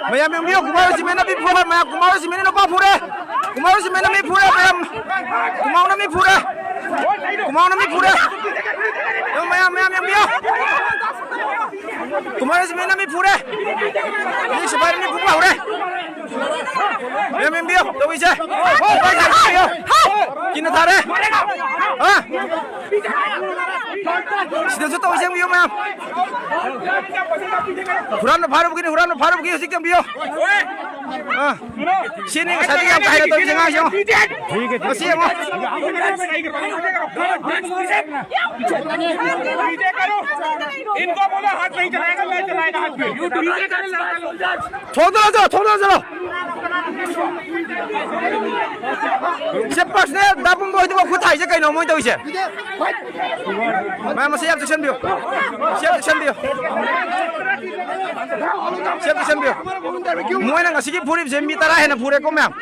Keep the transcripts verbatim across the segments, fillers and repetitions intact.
ꯃꯌꯥꯝ ꯌꯦꯡꯕꯤꯌꯨ, ꯀꯨꯃꯥꯔ ꯔꯣꯁꯤꯃꯦꯟꯅ ꯃꯤ ꯐꯨꯔꯦ, ꯃꯌꯥꯝ, ꯀꯨꯃꯥꯔ ꯔꯣꯁꯤꯃꯦꯟꯅ ꯅꯨꯄꯥ ꯐꯨꯔꯦ, ꯀꯨꯃꯥꯔ ꯔꯣꯁꯤꯃꯦꯟꯅ ꯃꯤ ꯐꯨꯔꯦ, ꯃꯌꯥꯝ, ꯀꯨꯃꯥꯔꯅ ꯃꯤ ꯐꯨꯔꯦ, ꯀꯨꯃꯥꯔꯅ ꯃꯤ ꯐꯨꯔꯦ꯫ ꯌꯦꯡꯉꯨ, ꯃꯌꯥꯝ, ꯃꯌꯥꯝ ꯌꯦꯡꯕꯤꯌꯨ, ꯀꯨꯃꯥꯔ ꯔꯣꯁꯤꯃꯦꯟꯅ ꯃꯤ ꯐꯨꯔꯦ, ꯃꯤ ꯁꯤꯐꯥꯏꯅ ꯃꯤ ꯐꯨꯕ ꯍꯧꯔꯦ꯫ ꯃꯌꯥꯝ ꯌꯦꯡꯕꯤꯌꯨ, ꯇꯧꯔꯤꯁꯦ꯫ ꯀꯤꯅ ꯊꯥꯔꯦ꯫ ꯍꯥ? ꯁꯤꯗꯁꯨ ꯇꯧꯔꯤꯁꯦ ꯌꯦꯡꯕꯤꯌꯨ, ꯃꯌꯥꯝ꯫ ꯍꯨꯔꯥꯟꯕ ꯐꯥꯔꯨꯕꯒꯤꯅꯤ, ꯍꯨꯔꯥꯟꯕ ꯐꯥꯔꯨꯕꯒꯤ ꯍꯧꯖꯤꯛ ꯌꯦꯡꯕꯤꯌꯨ꯫ ꯑꯥ꯫ ꯁꯤꯅꯤ ꯉꯁꯥꯏꯗꯒꯤ ꯌꯥꯝ ꯀꯥ ꯍꯦꯟꯅ ꯇꯧꯔꯤꯁꯦ ꯑꯉꯥꯡꯁꯦ, ꯌꯦꯡꯉꯣ꯫ ꯃꯁꯤ ꯌꯦꯡꯉꯣ꯫ पीछे करो। इनको बोलो, हाथ नहीं चलाएगा, मैं चलाएगा हाथ पे। थोड़ा सा, थोड़ा सा। ꯁꯦ ꯄꯔꯁꯅꯦꯜ ꯗꯥ ꯄꯨꯝꯕ ꯍꯣꯏꯗꯨꯕꯨ ꯈꯨꯠ ꯊꯥꯏꯁꯦ ꯀꯩꯅꯣ ꯃꯣꯏ ꯇꯧꯔꯤꯁꯦ? ꯃꯌꯥꯝ ꯃꯁꯤ ꯌꯥꯝ ꯆꯦꯛꯁꯤꯟꯕꯤꯌꯨ꯫ ꯁꯤ ꯌꯥꯝ ꯆꯦꯛꯁꯤꯟꯕꯤꯌꯨ꯫ ꯁꯤ ꯌꯥꯝ ꯆꯦꯛꯁꯤꯟꯕꯤꯌꯨ꯫ ꯃꯣꯏꯅ ꯉꯁꯤꯒꯤ ꯐꯨꯔꯤꯕꯁꯦ ꯃꯤ ꯇꯔꯥ ꯍꯦꯟꯅ ꯐꯨꯔꯦꯀꯣ ꯃꯌꯥꯝ꯫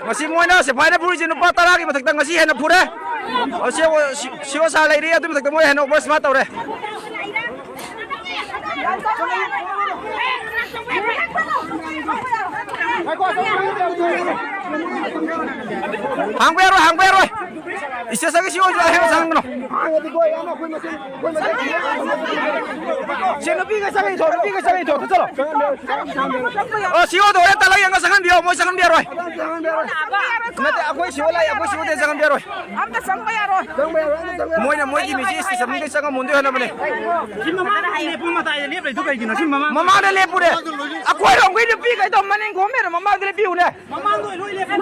ꯉꯁꯤ ꯃꯣꯏꯅ ꯁꯤꯐꯥꯏꯅ ꯐꯨꯔꯤꯁꯦ ꯅꯨꯄꯥ ꯇꯔꯥꯒꯤ ꯃꯊꯛꯇ ꯉꯁꯤ ꯍꯦꯟꯅ ꯐꯨꯔꯦ꯫ ꯁꯤ, ꯁꯤ, ꯁꯤ ꯑꯣ ꯁꯥ ꯂꯩꯔꯤ, ꯑꯗꯨꯒꯤ ꯃꯊꯛꯇ ꯃꯣꯏ ꯍꯦꯟꯅ ꯑꯣꯚꯔ ꯁ꯭ꯃꯥꯔꯠ ꯇꯧꯔꯦ꯫ ꯍꯥꯡꯕ ꯌꯥꯔꯣꯏ, ꯍꯥꯡꯕ ꯌꯥꯔꯣꯏ꯫ ꯏꯁꯇꯦꯁꯟꯒꯤ ꯁꯤ ꯑꯣꯏꯁꯨ ꯑꯍꯦꯟꯕ ꯆꯪꯍꯟꯒꯅꯨ꯫ ꯁꯦ, ꯅꯨꯄꯤꯒ ꯆꯪꯉꯛꯏꯗꯣ, ꯅꯨꯄꯤꯒ ꯆꯪꯉꯛꯏꯗꯣ, ꯆꯠꯂꯣ꯫ ꯑꯣ, ꯁꯤ ꯑꯣꯗꯣ ꯍꯣꯔꯦꯟ ꯇꯥꯂꯛ ꯌꯦꯡꯉ ꯆꯪꯍꯟꯕꯤꯌꯣ, ꯃꯣꯏ ꯆꯪꯍꯟꯕꯤꯔꯣꯏ꯫ ꯅꯠꯇꯦ, ꯑꯩꯈꯣꯏ ꯁꯤ ꯑꯣ ꯂꯥꯛꯑꯦ, ꯑꯩꯈꯣꯏ ꯁꯤ ꯑꯣꯗꯤ ꯆꯪꯍꯟꯕꯤꯔꯣꯏ꯫ ꯑꯝꯇ ꯆꯪꯕ ꯌꯥꯔꯣꯏ꯫ ꯆꯪꯕ ꯌꯥꯔꯣꯏ, ꯑꯝꯇ ꯆꯪꯕ ꯌꯥꯔꯣꯏ꯫ ꯃꯣꯏꯅ ꯃꯣꯏꯒꯤ ꯃꯤꯁꯤ ꯏꯁꯇꯦꯁꯟꯒꯤ ꯆꯪꯉꯝꯃꯣꯟꯗꯤ ꯍꯣꯠꯅꯕꯅꯦ꯫ ꯁꯤ ꯃꯃꯥꯡꯗ ꯂꯦꯞꯄꯨ, ꯃꯇꯥꯏꯗ ꯂꯦꯞꯄ ꯂꯩꯗꯨ ꯀꯩꯒꯤꯅꯣ? ꯁꯤ ꯃꯃꯥꯡ ꯃꯃꯥꯡꯗ ꯂꯦꯞꯄꯨꯅꯦ꯫ ꯑꯩꯈꯣꯏꯔꯣꯝꯒꯤ ꯅꯨꯄꯤ ꯀꯩꯗꯧ ꯃꯅꯤꯡ ꯈꯣꯝ ꯂꯩꯔꯣ, ꯃꯃꯥꯡꯗ ꯂꯦꯞꯄꯤꯌꯨꯅꯦ꯫ ꯃꯃꯥꯡꯗ ꯂꯣꯏ ꯂꯦꯞꯄ꯫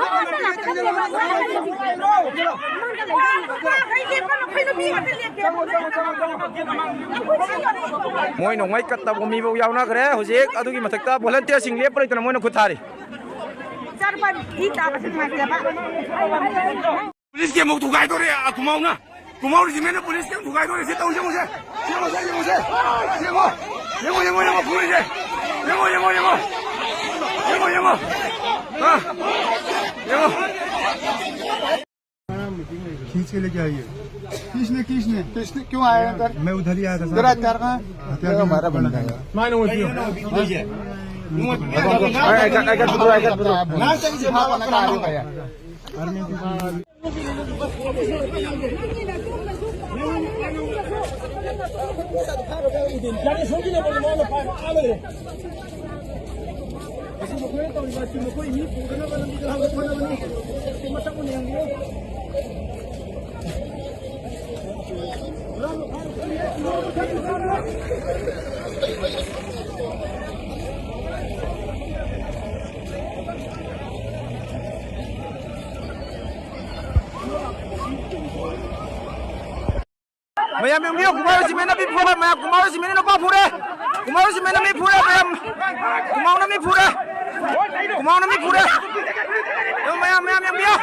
ꯃꯈꯩ ꯂꯦꯞꯄ, ꯃꯈꯩ ꯅꯨꯄꯤ ꯉꯥꯛꯇ ꯂꯦꯞꯄꯦ꯫ ꯃꯣꯏ ꯅꯣꯡꯃꯩ ꯀꯠ ꯇꯧꯕ ꯃꯤꯐꯥꯎ ꯌꯥꯎꯅꯈ꯭ꯔꯦ꯫ ꯍꯧꯖꯤꯛ ꯑꯗꯨꯒꯤ ꯃꯊꯛꯇ ꯚꯣꯂꯟꯇꯤꯌꯔꯁꯤꯡ ꯂꯦꯞꯄ ꯂꯩꯇꯅ ꯃꯣꯏꯅ ꯈꯨꯠ ꯊꯥꯔꯤ꯫ ꯆꯠꯄ ꯐꯤ ꯇꯥꯕꯁꯦ ꯅꯨꯡꯉꯥꯏꯇꯦꯕ꯫ ꯄꯨꯂꯤꯁꯀꯤ ꯑꯃꯨꯛ ꯊꯨꯒꯥꯏꯗꯣꯔꯦ, ꯑ, ꯈꯨꯃꯥꯎꯅ꯫ ꯈꯨꯃꯥꯎ ꯔꯦꯖꯤꯃꯦꯟꯅ ꯄꯨꯂꯤꯁꯀꯤ ꯑꯃꯨꯛ ꯊꯨꯒꯥꯏꯗꯣꯔꯦ꯫ ꯁꯤ ꯇꯧꯁꯦ, ꯌꯦꯡꯉꯨꯁꯦ꯫ ꯌꯦꯡꯉꯨꯁꯦ, ꯌꯦꯡꯉꯨꯁꯦ꯫ ꯌꯦꯡꯉꯣ, ꯌꯦꯡꯉꯣ, ꯌꯦꯡꯉꯣ, ꯐꯨꯔꯤꯁꯦ꯫ ꯌꯦꯡꯉꯣ, ꯌꯦꯡꯉꯣ, ꯌꯦꯡꯉꯣ꯫ ꯌꯦꯡꯉꯣ, ꯌꯦꯡꯉꯣ꯫ ꯑ꯫ ꯌꯦꯡꯉꯣ꯫ खींच के लेके आइए। किसने, किसने? किसने, क्यों आया इधर? मैं उधर ही आया था, इधर सर। आया था, कहाँ? हथियार ये हमारा बंदा है। मैं नहीं, वो क्यों? I got, I got, I got, I got, ना चाहिए, ना बंदा, ना बंदा। ꯃꯌꯥꯝ ꯌꯦꯡꯕꯤꯌꯨ, ꯀꯨꯃꯥꯔ ꯁꯤꯃꯦꯟꯅ ꯃꯤ ꯐꯨꯔꯦ, ꯃꯌꯥꯝ, ꯀꯨꯃꯥꯔ ꯁꯤꯃꯦꯟꯅ ꯅꯨꯄꯥ ꯐꯨꯔꯦ, ꯀꯨꯃꯥꯔ ꯁꯤꯃꯦꯟꯅ ꯃꯤ ꯐꯨꯔꯦ, ꯃꯌꯥꯝ, ꯀꯨꯃꯥꯔꯅ ꯃꯤ ꯐꯨꯔꯦ, ꯀꯨꯃꯥꯔꯅ ꯃꯤ ꯐꯨꯔꯦ, ꯌꯦꯡꯉꯨ, ꯃꯌꯥꯝ, ꯃꯌꯥꯝ ꯌꯦꯡꯕꯤꯌꯨ,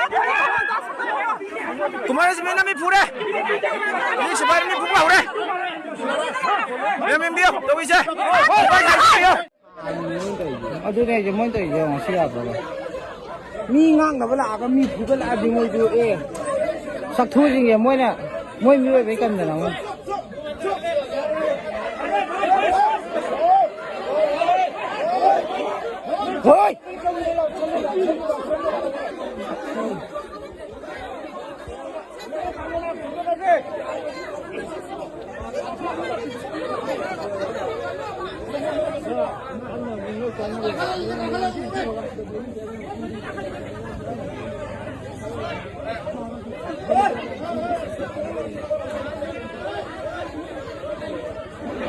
ꯀꯨꯃꯥꯔ ꯁꯤꯃꯦꯟꯅ ꯃꯤ ꯐꯨꯔꯦ, ꯃꯤ ꯁꯤꯐꯥꯏꯅ ꯃꯤ ꯐꯨꯕ ꯍꯧꯔꯦ, ꯃꯌꯥꯝ ꯌꯦꯡꯕꯤꯌꯨ, ꯇꯧꯔꯤꯁꯦ, ꯃꯌꯥꯝ ꯌꯦꯡꯕꯤꯌꯨ꯫ ꯑꯗꯨꯅꯦ ꯑꯩꯁꯦ, ꯃꯣꯏꯅ ꯇꯧꯔꯤꯁꯦ ꯌꯦꯡꯉꯣ, ꯁꯤ ꯌꯥꯕ꯭ꯔꯕ? ꯃꯤ ꯉꯥꯡꯅꯕ ꯂꯥꯛꯑꯒ ꯃꯤ ꯐꯨꯒꯠꯂꯛꯑꯗꯤ ꯃꯣꯏꯁꯨ, ꯑꯦ, ꯁꯛꯊꯨꯁꯤꯡꯁꯦ ꯃꯣꯏꯅ, ꯃꯣꯏ ꯃꯤꯑꯣꯏꯕꯩ ꯀꯟꯗꯅ ꯃꯣꯏ꯫ ꯍꯣꯏ!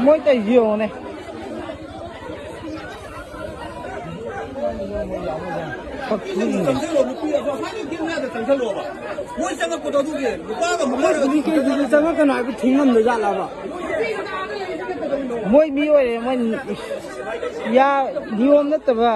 ꯃꯣꯏ ꯇꯧꯔꯤꯁꯤ ꯌꯦꯡꯉꯨꯅꯦ꯫ ꯆꯪꯁꯜꯂꯣ, ꯅꯨꯄꯤ ꯑꯗꯣ ꯍꯥꯏꯅ ꯀꯩꯝ ꯌꯥꯗ ꯆꯪꯁꯜꯂꯣꯕ꯫ ꯃꯣꯏ ꯆꯪꯉꯛꯄꯗꯣ ꯑꯗꯨꯒꯤ ꯅꯨꯄꯥꯒ ꯃꯃꯥꯒ ꯍꯧꯖꯤꯛ ꯀꯩꯒꯤꯁꯨ ꯆꯪꯉꯛꯀꯅꯣ ꯍꯥꯏꯕ ꯊꯤꯡꯉꯝꯗ ꯖꯥꯠꯂꯕ? ꯃꯣꯏ ꯃꯤ ꯑꯣꯏꯔꯦ, ꯃꯣꯏ ꯌꯥ-, ꯅꯤꯌꯣꯝ ꯅꯠꯇꯕ꯫